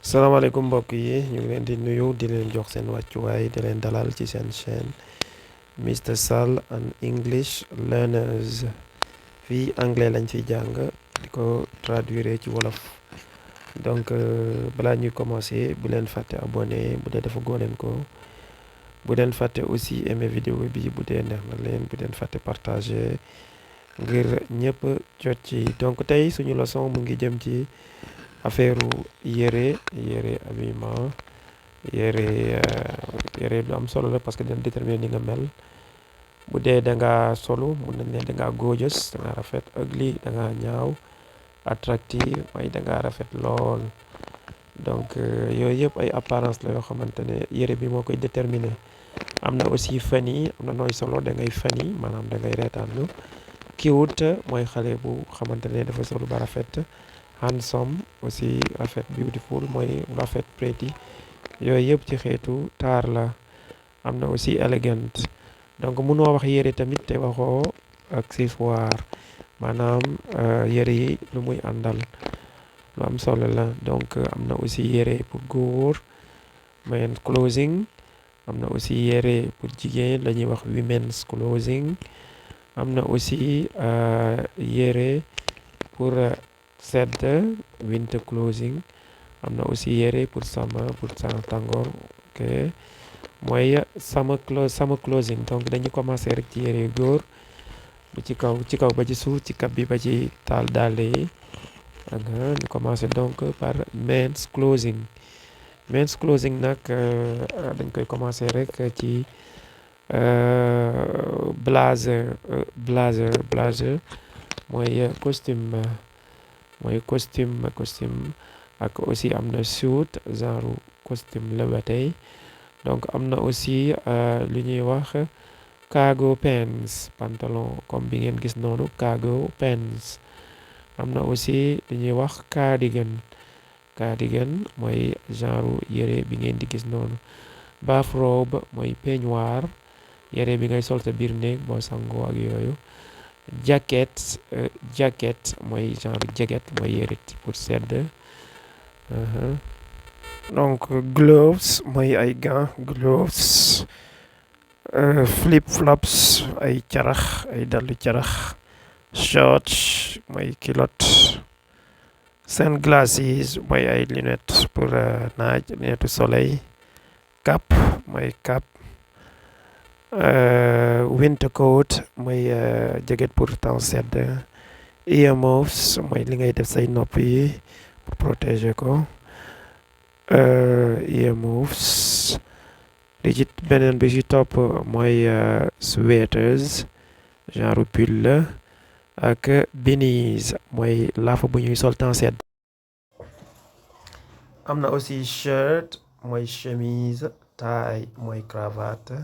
salaamaaleykum mbokk yi ñu ngi leen di nuyu di leen jox seen wàccuwaay di leen dalal ci seen chaîne Mr Sall and English Learners fii anglais lañ fiy jàng di ko traduire ci wolof donc balaa ñuy commencer bu leen fàtte abonné bu dee dafa goo leen ko bu leen fàtte aussi aimer vidéo bi bu dee neex na leen bu leen fàtte partager ngir ñëpp jot ci donc tey suñu leçon mu ngi jëm ci affaire yére habillement yére lu am solo la parce que dina déterminer ni nga mel bu dee da nga solo mun nañ ne da nga gorgeous da nga rafet ugly da nga ñaaw attractive mooy da nga rafet lool donc yooyu yëpp ay apparence la yoo xamante ne yére bi moo koy déterminer. am na aussi funny am na nooy solo da ngay funny maanaam da ngay reetaanlu. cute mooy xale bu xamante ne dafa solo ba rafet. handsome aussi rafet beautiful mooy rafet pretty yooyu yëpp ci xeetu taar la. am na aussi elegant donc munoo wax yére tamit te waxoo accessoire maanaam yére yi lu muy àndal lu am solo la. donc am na aussi yére pour góor men's clothing am na aussi yére pour jigéen la ñuy wax women's clothing am na aussi yére pour sedd winter clothing am na aussi yére pour sama tàngoor ok mooy summer clothing donc dañu commencé rek ci yére góor bu ci kaw ba ci suuf ci kab bi ba ci taal dàll yi ñu commencé donc par men's clothing nag dañ koy commencé rek ci blazer mooy costume ak aussi am na suit genre costume la ba tey donc am na aussi lu ñuy wax cargo pants pantalon comme bi ngeen gis noonu cargo pants am na aussi lu ñuy wax cardigan mooy genre yére bi ngeen di gis noonu. bathrobe mooy peignoir yére bi ngay sol sa biir néeg boo sangoo ak yooyu. jacket mooy genre jacket mooy yére pour sedd. donc gloves mooy ay gants gloves. flip flops ay carax ay dallu carax. shorts mooy culotte. sunglasses mooy ay lunettes pour naaj lunette soleil. cap mooy cap. winter coat mooy jacket pour temps sedd. earmuffs mooy li ngay def say nopp yi pour protéger ko. earmuffs li ci beneen bi ci topp mooy sweaters genre pull la ak beanies mooy laafa bu ñuy sol temps sedd. am na aussi shirt mooy chemise tie mooy cravate.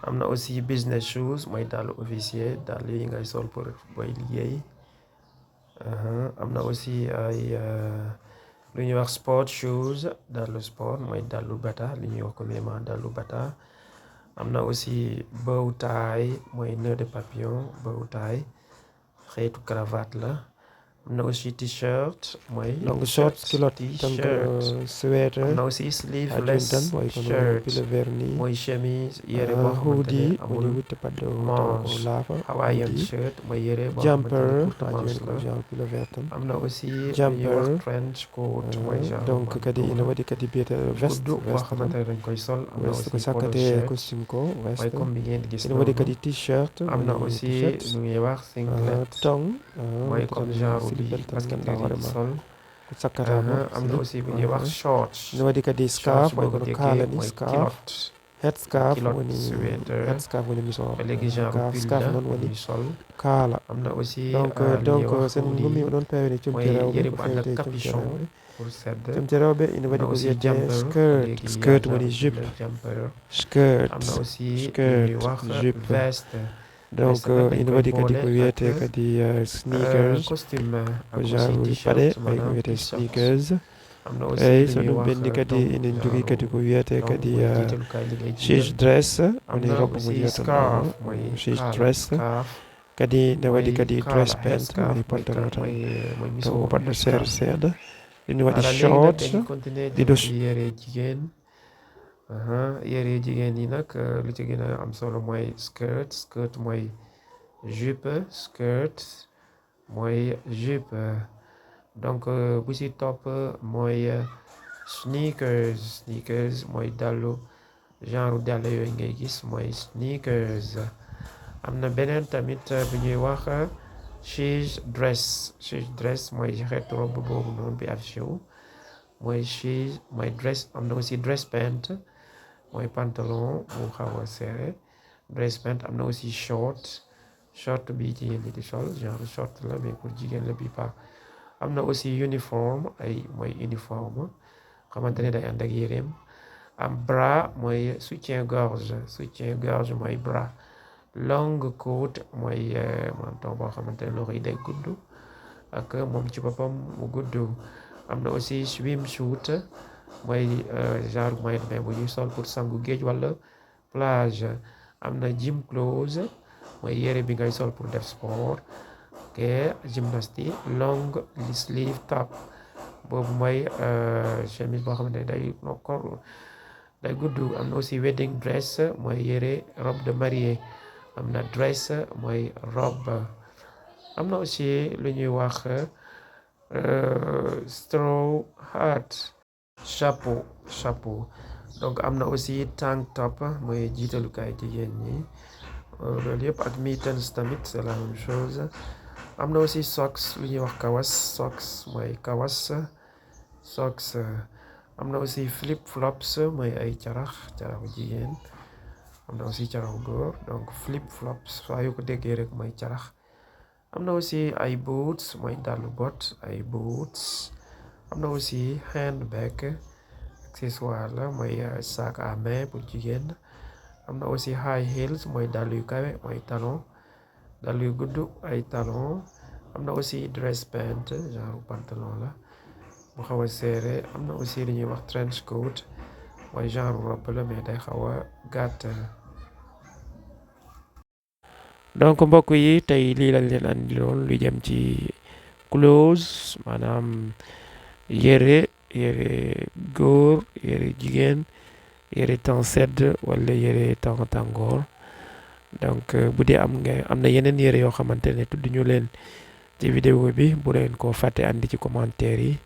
am na aussi business shoes mooy dàllu officier dàll yi ngay sol pour booy liggéey. am na aussi ay lu ñuy wax sport shoes dàllu sport mooy dàllu bata li ñuy wax communément dàllu bata. am na aussi bow tie mooy nœud de papillon bow tie xeetu cravate la. am na aussi t-shirt mooy donc short culotte donc sweater. am na aussi sleeveless shirt mooy chemise yére boo xamante ne amul manche. hawaiian shirt mooy yére boo xamante ne am na aussi jumper trench coat mooy genre donc kadi ina waɗi kadi biyete veste boo xamante ne dañ koy sol. am na veste ko aussi polo sakkate shirt costume ko mooy veste comme bi ngeen di gis ina waɗi noonu. kadi t-shirt am na aussi lu ñuy wax singlet tong mooy comme genre bi basketteurs yi di sol. ko sakkatama am na aussi bu ñuy wax shorts. ina waɗi kadi scarf mooy kono kaalani mooy scarf kilote. head scarf kilote woni sweater. head scarf woni musor ba léegi genre pull scarf la noon woni ñuy sol. kaala am na aussi donc lu ñuy donc wax sen hoodie gummi oɗon pewni mooy comci rewɓe yére ko bu ànd ak fewte comci capuchon rewɓe pour sedd. comci rewɓe ina am waɗi na ko aussi wiyete jumper skirt skirt woni jupe jumper. skirt am na aussi lu skirt ñuy wax jupe veste. donc veste nag dañ ina koy waɗi kadi ko boole wiyete ak kadi sneakers costume ko ak aussi genre paɗe t-shirt ɓay ko maanaam wiyete t-shirt. sneakers am na aussi eyyi lu so ñuy ɗum wax ɓenni kadi tong enen jogui kadi ko wiyete tong kadi mooy jiitalukaay liggéey cheese dress am woni na robbe mo aussi jeyatan scarf mooy cheese kaala. dress scarf kadi ne waɗi mooy kadi kaala, dress head pant scarf woni mooy pantalon tan mooy taw ko musóor baɗɗo seeɗa seeɗa li ñuy wax di voilà léegi nag short dañuy continuer di jëm do ci yére jigéen. Yére jigéen yi nag lu ci gën a am solo mooy skirt mooy jupe donc bu ci topp mooy sneakers mooy dallu genre dàll yooyu ngay gis mooy sneakers. am na beneen tamit bu ñuy wax cheese dress mooy xeetu robe boobu noonu bi affiché wu mooy cheese mooy dress. am na aussi dress pant mooy pantalon bu xaw a serré dress pant. am na aussi short bi jigéen ñi di sol genre short la mais pour jigéen la bi pas. am na aussi uniforme mooy uniforme xamante ne day ànd ak yéreem. am bras mooy soutien-gorge mooy bras. long coat mooy manton boo xamante ne loxo yi day gudd ak moom ci boppam mu gudd. am na aussi swimsuit mooy genre moyen de bain bu ñuy sol pour sangu géej wala plage. am na gym clothes mooy yére bi ngay sol pour def sport ke gymnastique. long sleeve top boobu mooy chemise boo xamante ne day gudd. am na aussi wedding dress mooy yére robe de mariée. am na dress mooy robe. am na aussi lu ñuy wax straw hat chapeau. donc am na aussi tank top mooy jiitalukaay jigéen ñi loolu yëpp ak mittens tamit c'est la même chose. am na aussi socks lu ñuy wax socks mooy kawas. am na aussi flip flops mooy ay caraxu jigéen. am na aussi caraxu góor donc flip flops saa yu ko déggee rek mooy carax. am na aussi ay boots mooy dàllu bot ay boots. am na aussi handbag accessoire la mooy sac à main pour jigéen. am na aussi high heels mooy dàll yu kawe mooy talon dàll yu gudd ay talon. am na aussi dress pant genre pantalon la bu xaw a serré. am na aussi li ñuy wax trench coat mooy genre robe la mais day xaw a gàtt. donc mbokk yi tey lii lañ leen andi loon lu jëm ci clothes maanaam yére góor yére jigéen yére temps sedd wala yére temps tàngoor. donc bu dee am na yeneen yére yoo xamante ne tudd ñu leen ci vidéo bi bu leen ko fàtte andi ci commentaire yi.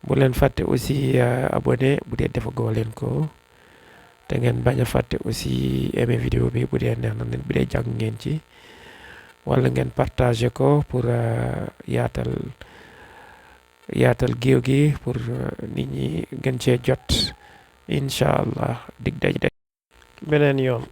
bu leen fàtte aussi abonné bu dee defagoo leen ko te ngeen bañ a fàtte aussi aimer vidéo bi bu dee neex na leen bu dee jàng ngeen ci wala ngeen partager ko pour yaatal géew gi pour nit ñi gën cee jot incha allah dig daj beneen yoon.